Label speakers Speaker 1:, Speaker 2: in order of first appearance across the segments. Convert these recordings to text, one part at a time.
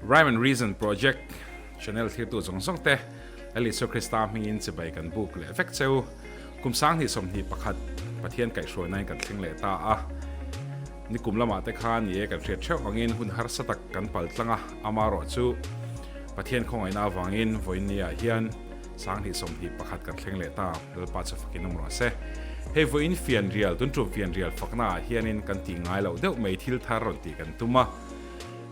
Speaker 1: Rhyme and Reason Project channel thirtu zawng zawng te Lal Isua Krista hmingin chibai kan buk leh vek cheu. Kum 2021 Pathian kaihhruainain kan thleng leh ta a. Nikum lamah te khan ni e kan hriat theuh angin hun harsa tak kan pal tlang a, amarawh chu Pathian khawngaihna avangin vawiinniah hian 2021 kan thleng leh ta, Lalpa chu fakin awm rawh se. Hei vawiin fianrial, tun tum fianrial faknaah hianin kan tih ngai loh deuh mai thil thar rawn tih kan tum a.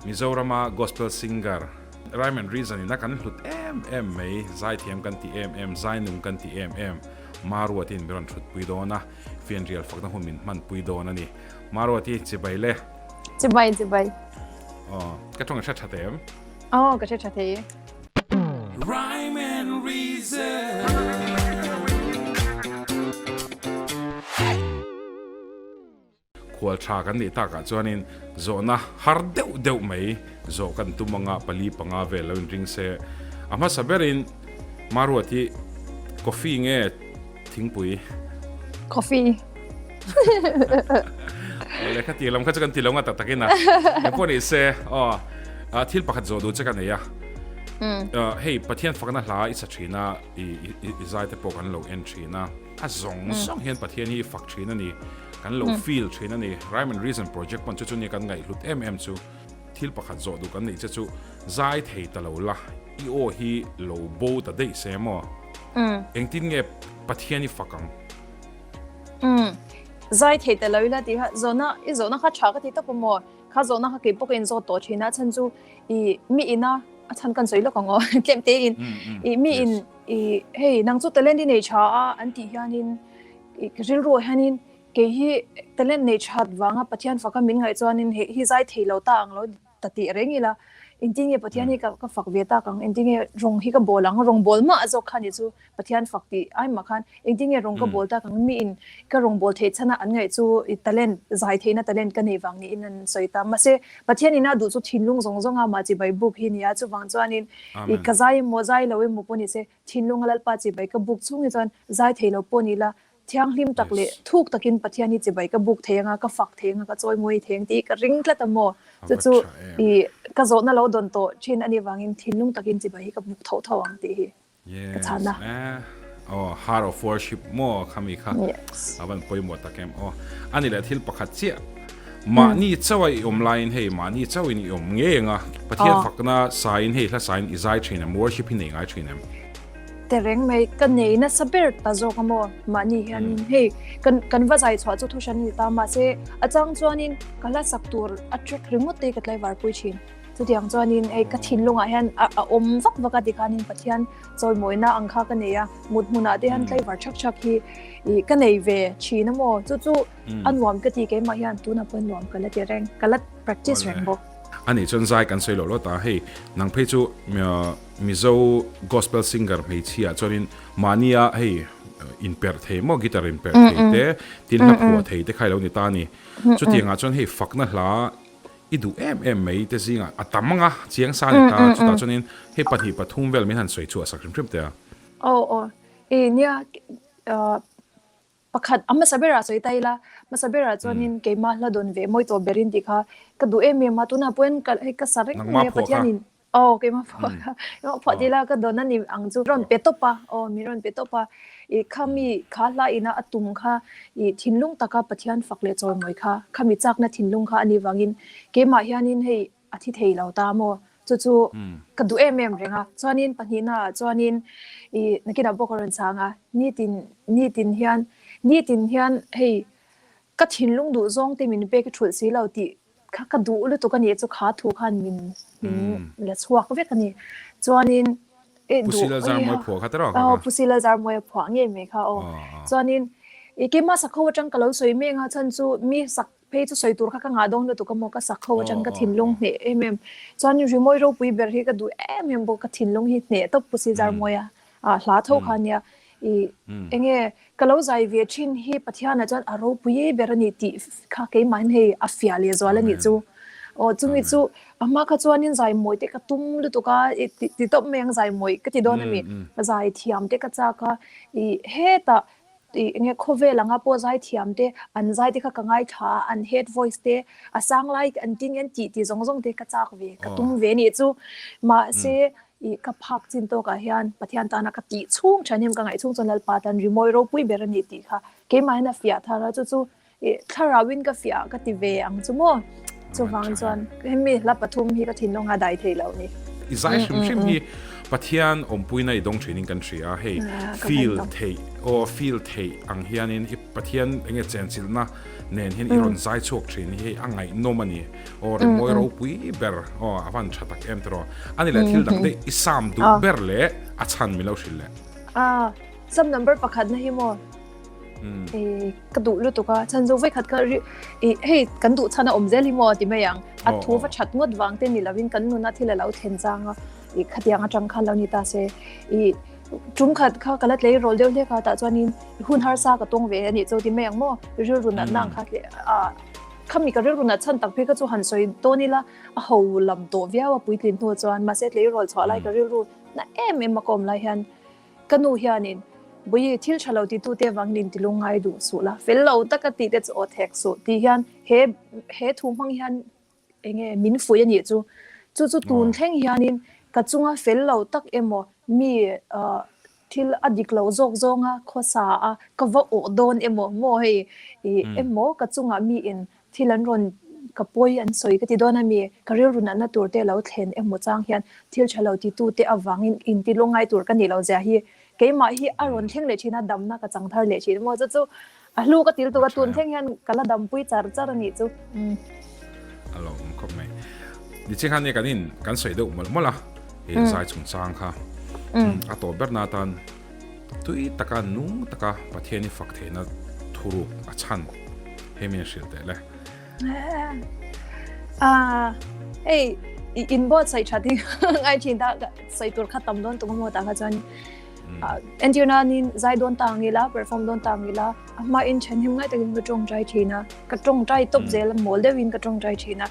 Speaker 1: Mizorama Gospel Singer, Rhyme and Reason ina kan hlut em em mai, zaithiam kan tih em em, zainung kan tih em em, Maruatin min rawn thutpui dawn a, fianrial fakna hun min hmanpui dawn a ni. Maruati, chibai le.
Speaker 2: Chibai, chibai.
Speaker 1: Aw, ka tawng i hre tha em?
Speaker 2: Aw, ka hre tha thei.
Speaker 1: Rhyme and Reason. Khual tha kan nih takah chuanin zawhna har deuh deuh mai zawh kan tum anga pali panga vel lo inring se. A hmasa berin Maruat hi coffee nge thingpui?
Speaker 2: Coffee.
Speaker 1: Awle kha tih lam kha chu kan ti lo nga tak takin a. Engpawh ni se aw thil pakhat zawh duh che ka nei a. Hei Pathian fakna hla i sa thin a i zai te pawh kan lo en thin a. A zawng zawng hian Pathian hi i fak thin a ni. Kan lo feel thin a ni. Rhyme and Reason Project pawn chu chu nia kan ngaihhlut em em chu. Thil pakhat zawh duh kan neih che chu zai thei ta lo la, i aw hi lo bo ta daih se maw? Engtin nge Pathian i fak ang?
Speaker 2: Umm. Zai thei ta lo ila tih kha zawhna, i zawhna kha tha ka ti tawp a maw? Kha zawhna kha kei pawh ka inzawt tawh thin a, a chhan chu i mi ina a chhan kan sawi lawk ang aw tlem tein i mi in i hei nang chu talent i nei tha a an tih hianin i rilruah hianin kei hi talent nei that vanga Pathian faka min ngaih chuanin hei hi zai thei lo ta ang lo ta tih reng ila engtin nge Pathian hi ka fak ve tak ang engtin nge rawng hi ka bawl ang rawng bawl mah zawk kha ni chu Pathian fak tih ai mah khan engtin nge rawng ka bawl tak ang mi in ka rawng bawl theih chhan a an ngaih chu i talent zai theihna talent ka nei vang niin an sawi ta mahse Pathian ina duh chu thinlung zawng zawng a mah chibai buk hi nia chuvang chuanin i ka zai emaw zai lo emaw pawh ni se Thinlunga Lalpa chibai ka buk chhung hi chuan zai thei lo pawh ni la, thianghlim tak leh thuk takin Pathian hi chibai ka buk thei anga, ka fak thei anga, ka chawi mawi thei ang tih ka ring tlat a maw? Chu chu i ka zawhna lo dawn tawh thin a nih vangin thinlung takin chibai hi ka buk tho tho ang tih hi ka chhan a.
Speaker 1: Yes, aw heart of worship maw khami kha a van pawimawh tak em aw. A ni leh thil pakhat chiah Mahni chauh a i awm laiin hei mahni chauhin i awm ngei ang a, Pathian fakna saiin hei hla saiin i zai thin em, worship hi nei ngai thin em?
Speaker 2: Tereng mai ka nei nasa ber ta zawk a maw mahni hianin hei kan kan va zai chhuah chu thu hran a ni ta mahse a chang chuanin ka hla sak tur a track ringawt te ka tlaivar pui thin chutiang chuanin hei ka thinlungah hian a a awm vak vak a tikhanin Pathian chawimawina ang kha ka nei a mut hmunah te hian tlaivar thak thak hi ih ka nei ve thin a maw chu chu A nuam ka ti keimah hian tunah pawh nuam ka la ti reng, ka la practice reng bawk.
Speaker 1: A nih chuan zai kan sawi loh lawt a, hei nang phei chu Mizo gospel singer hmeichhia chuanin mahnia hei inperh thei maw guitar inperh thei te, tin hla phuah thei te kha i lo ni ta a ni. Chutiangah chuan hei fakna hla i duh em em mai te zingah a tam anga chiang sa a ni ta, chutah chuanin hei pahnih pathum vel min han sawi chhuah sak hrim hrim teh a.
Speaker 2: Aw aw, e nia Pakhat, a hmasa berah sawi ta ila, hmasa berah chuanin keimah hla dawn ve mawi tawh berin tih kha ka duh em em a, tunah pawhin ka hei ka sa reng mai a Pathianin aw keimah phuah kha keimah phuah tih ila ka dawn a ni ang chu rawn pe tawp a, aw min rawn pe tawp a, ih khami kha hla ina a tum kha ih thinlung taka Pathian fak leh chawimawi kha khami chakna thinlung kha a nih vangin keimah hianin hei a thi thei lo ta maw? Chu chu ka duh em em reng a. Chuanin pahnihnaah chuanin i nakinah bawk a rawn chang a, nitin nitin hian nitin hian hei ka thinlung duh zawng te min pek i thulh si lo tih kha ka duh lutuk a nih chu kha thu khan min min la chhuak vek a ni. Chuanin i
Speaker 1: duh Pu Lalzarmawia phuah kha tiraw kha kha?
Speaker 2: Pu Lalzarmawia phuah ngei mai kha aw. Chuanin i keimah sakho atang ka lo sawi mek a chhan chu mi sak Phei chu sawi tur kha ka ngah dawn lutuk a maw, ka sak ho atang ka thinlung hneh em em. Chuan rimawi ropui ber hi ka duh em em bawk, ka thinlung hi hneh tawp Pu Sizarmawia hla tho kha ania. I enge ka lo zai ve thin hi Pathianah chuan a ropui ber a ni tih kha keimahin hei a fiah leh zual a nih chu. Aw chumi chu a hma kha chuanin zai mawi te ka tum lutuk a, i ti tawp mai ang zai mawi ka ti dawn a mi, zai thiam te ka chak a, i hetah. Ih enge khawvel anga pawh zai thiam te an zai te kha ka ngaithla a, an head voice te a sang lai an tin an tih tih zawng zawng te ka chak ve ka tum ve nih chu. Mahse ih ka phak chin tawkah hian Pathian tana ka tih chhung thanem ka ngaih chhung chuan Lalpa tan rimawi ropui ber a ni tih kha keimah hian a fiah thar a chu chu I thlarauin ka fiah ka ti ve ang chu maw? Chuvang chuan hemi hla pathum hi ka thinlung a dai thei lo ni.
Speaker 1: I zai hrim hrim hi Pathian awmpuina i dawng thinin kan hria hei feel theih aw feel theih ang hianin i Pathian enge chenchilhna nen hian i rawn zai chhuak thin hi hei a ngaihnawm a ni aw rimawi ropui ber aw a van tha tak em tiraw ani leh thil dang daih i sam duh ber leh a chhan min lo hrilh leh.
Speaker 2: Sam number pakhatna hi maw? Ka duh lutuk a chhan chu vawikhat kha i hei kan duh chhan a awm zel hi maw ti mai ang a thu va that ngawt vang te ni lovin kan nuna thil a lo thlen chang a i khatiang atang khan lo ni ta se i tum khat kha ka la tlei rawl deuh hlek a tah chuanin hun harsa ka tawng ve a nih chu ti mai ang maw rilru natna ang kha tle a khami ka rilru nat chhan tak phei kha chu han sawi dawn ila a ho lam tawh viau a puitlin hnu chuan mahse tlei rawl chhuah lai ka rilru na em em a ka awm lai hian Ka nu hianin, Bawihi, thil tha lo titute avangin inti lungngai duh suh la, fel lo taka tih te chu aw thek suh, tih hian he he thu hmang hian eng nge min fuih a nih chu. Chu chu tun thleng hianin ka chunga fel lo tak emaw mi thil a dik lo zawk zawnga khawsa a ka va awh dawn emaw maw hei emaw ka chungah miin Thil an rawn ka pawi an sawi ka ti dawn a mi, ka rilru natna tur te lo thlen emaw chang hian thil tha lo titu te avangin inti lungngai tur ka nih loh zia hi keimah hi a rawn thleng leh thin a, damna ka chang thar leh thin maw chu chu a hlu ka til tuk a, tun thleng hian ka la dampui char char a nih chu.
Speaker 1: A lo awm khawp mai. Niching khan nia kan in kan sawi deuh mawlh mawlh a, he zai chungchang kha a tawp ber na atan Tui taka nung taka Pathian i fak theihna thuruk a chhan hei min hrilh teh le.
Speaker 2: Ah, hei in buatsaih that hi ngai thin ta sawi tur kha tam dawn tum maw ta kha chuan entir nanin zai dawn ta ang ila perform dawn ta ang ila a hma in then him ngai takin ka tawngtai thin a ka tawngtai tawp zel a mawl deuhin ka tawngtai thin a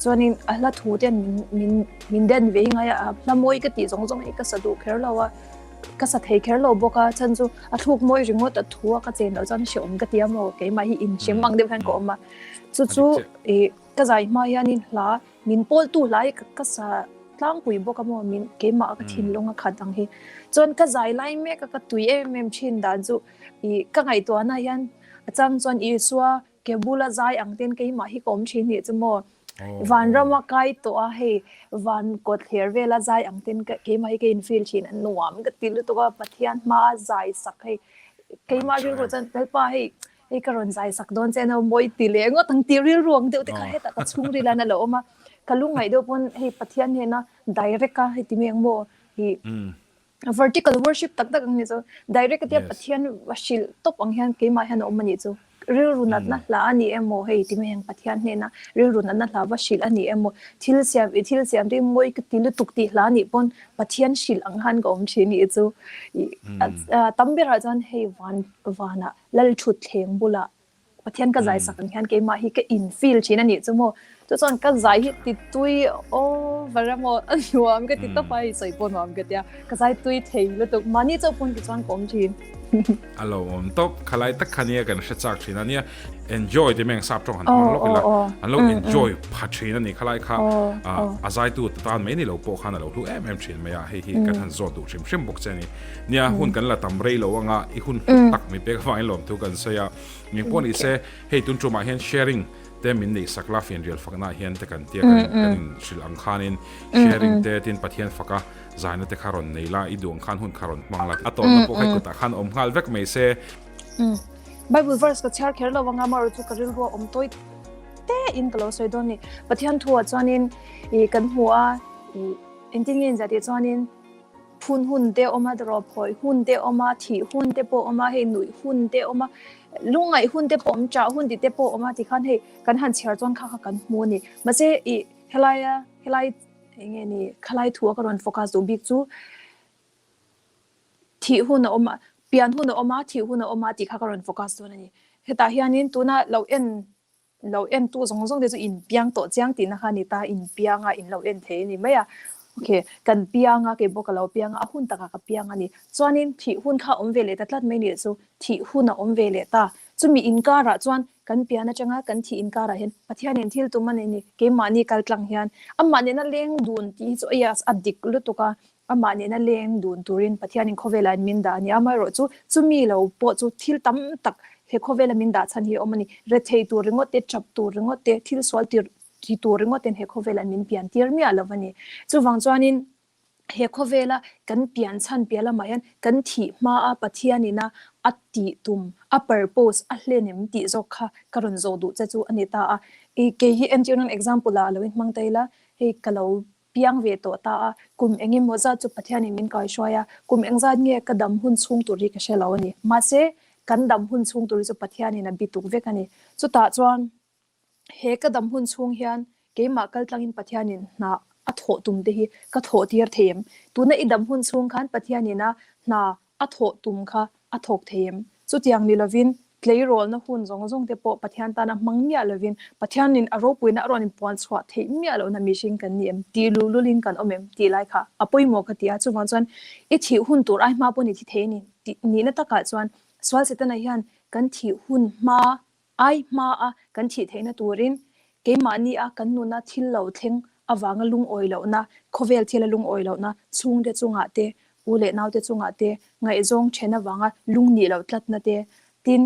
Speaker 2: chuanin a hla thu ten min min min den ve hi ngai a hla mawi ka tih zawng zawng hi ka sa duh kher lo a Ka sa thei kher lo bawk a, chhan chu a thluk mawi ringawt a thu a ka chen loh chuan hreawm ka ti a maw, keimah hi inhrem ang deuh hian ka awm a. Chu chu ih ka zai hma hianin hla min pawltu hla hi ka sa tlangpui bawk a maw, min keimah ka thinlung a khat ang hi. Chuan ka zai lai mek a ka tui em em thin dan chu ih ka ngaihtuahna hian a chang chuan Isua Ke bula zai ang ten keimah hi ka awm thin nih chu maw. Vanram a kai tawh a hei van kawt thler vela zai ang ten keimah hi ka in feel thin a nuam ka ti lutuk a Pathian hma a zai sak hei keimah rilru chuan Lalpa hei hei ka rawn zai sak dawn che a mawi ti leh ngawt ang tih rilru ang deuh te kha hetah ka chhungril an a lo awm a ka lungngaih deuh pawn hei Pathian hnena direct a hei ti mai ang maw ih Vertical worship tak tak ang ni chu. Direct atia Pathian a hrilh tawp ang hian keimah hian a awm a nih chu. Rilru natna hla a ni emaw hei ti mai ang Pathian hnena rilru natna hla va hrilh a ni emaw thil siam i thil siam te mawi ka ti lutuk tih hla nih pawn Pathian hrilh ang khan ka awm thin nih chu. Tam berah chuan hei van vanah Lalthutthleng bulah Pathian ka zai sak ang hian keimah hi ka in feel thin a nih chu maw. Chu chuan ka zai hi ti tui over a maw a nuam ka ti tawp a, i sawi pawh nuam ka tia. Ka zai tui thei lutuk mahni chauh pawn tichuan ka awm thin.
Speaker 1: A lo awm tawp, khalai tak kha nia kan hre chak thin a nia. Enjoy ti mai ang sap tawng han hmang lawk ila, an lo enjoy pha thin a ni khalai kha a zaitu tan mai ni lo pawh khan a lo hlu em em thin mai a, hei hi kan han zawt duh hrim hrim bawk che a ni. Nia hun kan la tam rei lo anga i hun hlut tak mai pek avangin lawmthu kan sawi a. Eng pawh ni se hei tun tumah hian sharing te min neih sak la fianrial fakna ah hian te kan tia kan kan in hrilh ang khanin sharing te tin Pathian faka zaina te kha rawn nei la i duh ang khan hun kha rawn hmang la a tawhna pawh kha i kutah khan awm nghal vek mai se.
Speaker 2: Bible verse ka chhiar kher lo anga amaherawh chu ka rilru a awm tawi te in ka lo sawi dawn ni. Pathian thu ah chuanin ih kan hmu a ih engtin nge inziah tih chuanin Phun hun te awm a, rawh phawi hun te awm a, thih hun te pawh awm a, hei nuih hun te awm a, lungngaih hun te pawh awm, ṭah hun tih te pawh awm a tikhan hei kan han chhiar chuan kha kha kan hmu a ni. Mahse ih helaia helai eng nge ni khalai thu a ka rawn focus duh bik chu thih hun a awm a, pian hun a awm a, thih hun a awm a tih kha ka rawn focus dawn a ni. Hetah hianin tuna lo en Lo entu zawng zawng te chu in piang tawh chiang tihna kha a ni ta, in pianga in lo en thei a ni mai a. Ok, kan piang a, kei pawh ka lo piang a, a hun takah ka piang a ni. Chuanin thih hun kha awm ve leh ta tlat mai nih chu, thih hun a awm ve leh ta. Chumi inkarah chuan kan pian atanga kan thih inkarah hian Pathianin thil tum a nei ni, keimahni kal tlang hian amah nena leng dun tih hi chu yes a dik lutuk a, amah nena leng dun turin Pathianin khawvelah in min dah a ni. Amaherawhchu chumi lo pawh chu thil tam tak he khawvela min dah chhan hi a awm a ni. Rethei tur ringawt te, tap tur ringawt te, thil sual tir ti tur ringawt ten he khawvelah min pian tir miah lo a ni. Chuvang chuanin he khawvela kan pian chhan piah lamah hian kan thih hmaa Pathianina a tih tum, a purpose a hlen em tih zawk kha ka rawn zawh duh che chu a ni ta a. I kei hi entirnan example ah a lo inhmang ta ila, hei ka lo piang ve tawh ta a, kum eng emaw zat chu Pathianin min kaihruai a, kum engzat nge ka dam hun chhung tur hi ka hre lo a ni. Mahse, kan dam hun chhung tur hi chu Pathianin a bituk vek a ni. Chutah chuan He ka dam hun chhung hian keimah kaltlangin Pathianin hna a thawh tum te hi ka thawh tir thei em? Tuna i dam hun chhung khan Pathianin a hna a thawh tum kha a thawk thei em? Chutiang ni lovin tleirawlna hun zawng zawng te pawh Pathian tana hmang miah lovin Pathianin a ropuina a rawn inpuan chhuah theih miah lohna mihring kan ni em? Tih luh lulin kan awm em? Tih lai kha a pawimawh ka ti a, chuvang chuan i thih hun tur ai hma pawh ni thi thei a ni tih nihna takah chuan sual Setana hian kan thih hun hma Ai hmaa kan thih theihna turin keimahni a kan nuna thil lo thleng avanga lungawi lohna, khawvel thila lungawi lohna, chhungte chungah te, u leh naute chungah te, ngaihzawng then avanga lungnih loh tlatna te, tin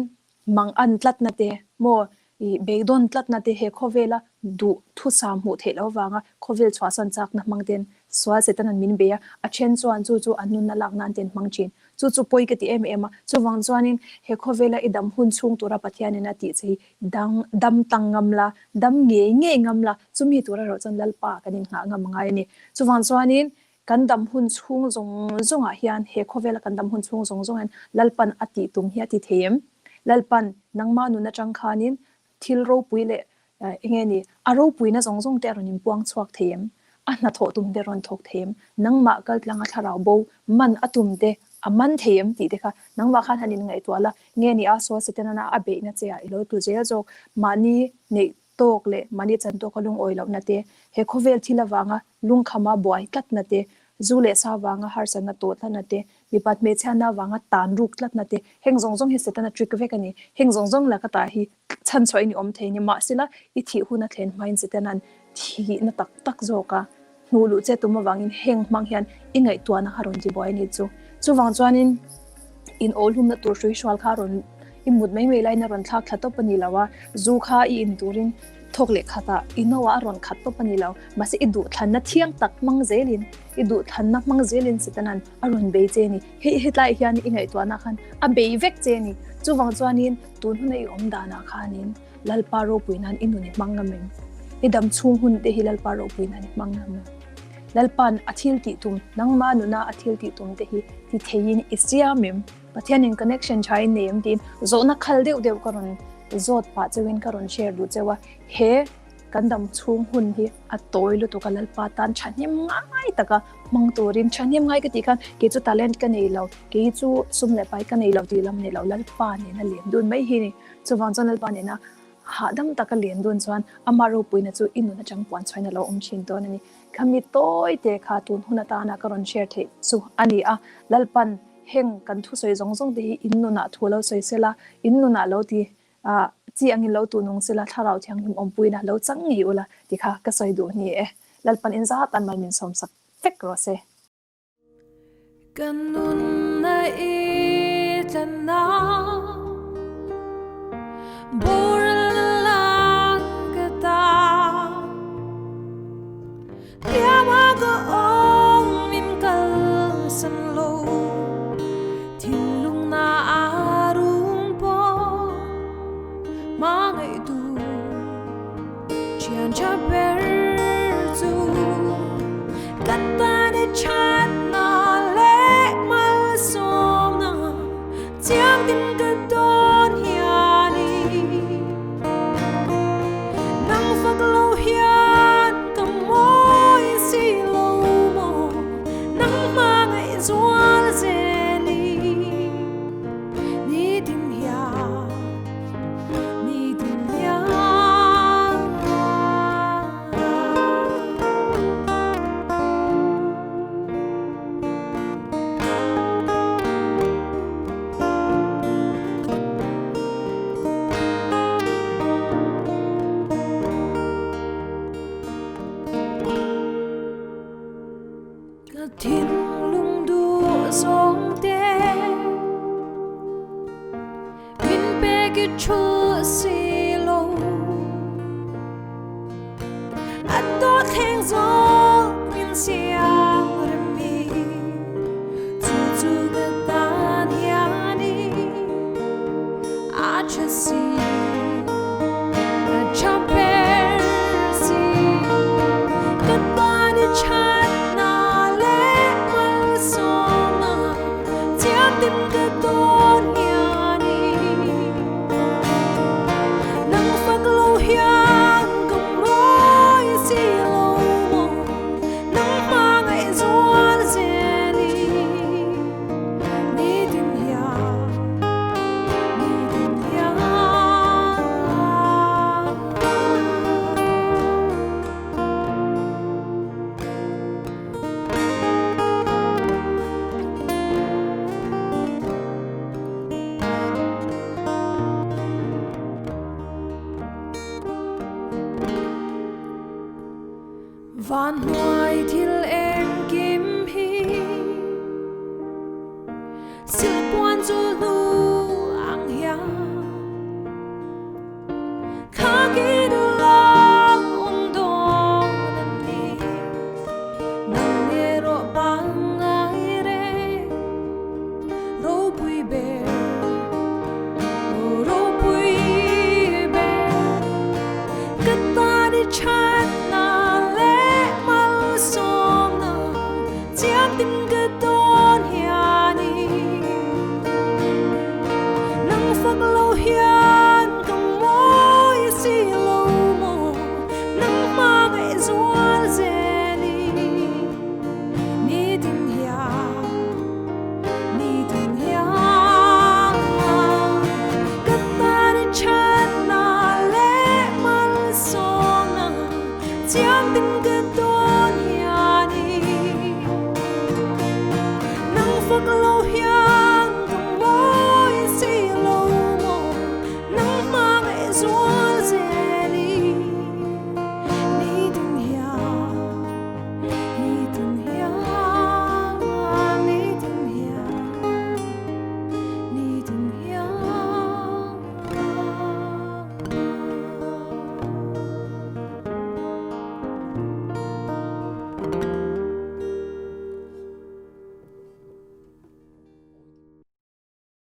Speaker 2: mangan tlatna te, maw i beidawn tlatna te he khawvela duh thusam hmuh theih loh avanga khawvel chhuahsan chakna hmang ten sual Setanan min bei a, a then chuan chu chu an nunna lak nan ten hmang thin. Chu chu pawi ka ti em em a, chuvang chuanin he khawvela i dam hun chhung tura Pathianin a tih che hi dang dam tang ngam la, dam ngei ngei ngam la, chumi tur erawh chuan Lalpa kan innghah ngam a ngai a ni. Chuvang chuanin kan dam hun chhung zawng zawngah hian he khawvela kan dam hun chhung zawng zawng hian Lalpan a tih tum hi a ti thei em? Lalpan nangmah nun atang khanin thil ropui leh Enge ni, a ropuina zawng zawng te a rawn inpuang chhuak thei em? A hnathawh tum te a rawn thawk thei em? Nangmah kaltlanga thlarau bo man a tum te a man thei em tih te kha nangmah khan han inngaihtuah la, nge ni a sual Setana a beihna che ah i lo tlu zel zawk, mahni neih tawk leh mahni chan tawka lungawi lohna te, he khawvel thil avanga lungkhama buai tlatna te, zu leh sa vanga harsatna tawh tlatna te, mipat hmeichhiatna avanga tan ruk tlatna te, heng zawng zawng hi Setana trick vek a ni. Heng zawng zawng laka tah hi Chhanchhuah in i awm thei ni. Mahsela, i thih hun a thlen hmain Setanan thihna tak tak zawk a hnuh luh che tum avangin heng hmang hian i ngaihtuahna kha rawn tibuai a ni chu. Chuvang chuanin in awlhumna tur hrui hrual kha rawn i mut mai mai laiin a rawn thlak thla tawp a ni lo a, zu kha i in turin thawk leh khatah i no ah a rawn khat tawp a ni lo. Mahse i duhthlanna thiang tak hmang zelin, i duhthlanna hmang zelin Setanan a rawn bei che a ni. Hei hetlaiah hian i ngaihtuahna khan a bei vek che a ni. Chuvang chuanin Tun huna i awm danah khanin Lalpa ropui nan i nun i hmang ngam em? I dam chhung hun te hi Lalpa ropui nan i hmang ngam em? Lalpa'n a thil tih tum, nangma nuna a thil tih tum te hi ti theiin i siam em? Pathianin connection tha in nei em tiin zawhna khal deuh deuh ka rawn zawt pah cheuhin ka rawn share duh cheu a. He Kan dam chhung hun hi a tawi lutuk a, Lalpa tan thahnem ngai taka hmang turin thahnem ngai ka tih khan kei chu talent ka nei lo, kei chu sum leh pai ka nei lo tih lam nei lo, Lalpa nena len dun mai hi ni. Chuvang chuan Lalpa nena hahdam taka len dun chuan ama ropuina chu i nun atang puan chhuain a lo awm thin dawn a ni. Khami tawi te kha tun hun atana ka rawn share theih chu a ni a, Lalpan heng kan thusawi zawng zawng te hi in nunah thu lo sawi sela, in nunah lo ti Ah, chi angin lo tu nung sela Thlarau Thianghlim awmpuina lo chang ngei ula ti kha ka sawi duh ni e. Lalpan in zat an mal min sawm sak vek rawh se.
Speaker 3: Ka nunna i tlanna boral lang ka ta Hliama ka awm min kalsan lo Thinlung na a rum pawh Hmangaihtu thian tha ber chu Ka tan i thatna leh malsawmna Chiang tin ka dawn hian i Nang fak lo hian ka mawi si lo maw Nang hmangaih zual zel i Nitin hian, nitin hian. Ka thinlung duh zawng te min pek i thu si lo. A dawt thleng zawk min siam rem i chu chu ka tan hian i a tha si a tha ber si. Ka tan i thatna leh malsawmna chiang tin ka dawn hian i nang fak lo hian ka mawi si lo maw nang hmangaih zual zel i nitin hian nitin hian. Van hnuai thil engkim hi silhpuan chu hnu ang hian kha ki duhlang awm dawn a ni. Nang erawh pangngai reng ropui ber, aw ropui ber. Ka tan i thatna leh malsawmna chiang tin ka dawn hian i nang fak lo hian ka mawi si lo maw nang hmangaih zual zel i nitin hian nitin hian ka tan i thatna leh malsawmna chiang tin ka dawn hian i nang fak lo hian.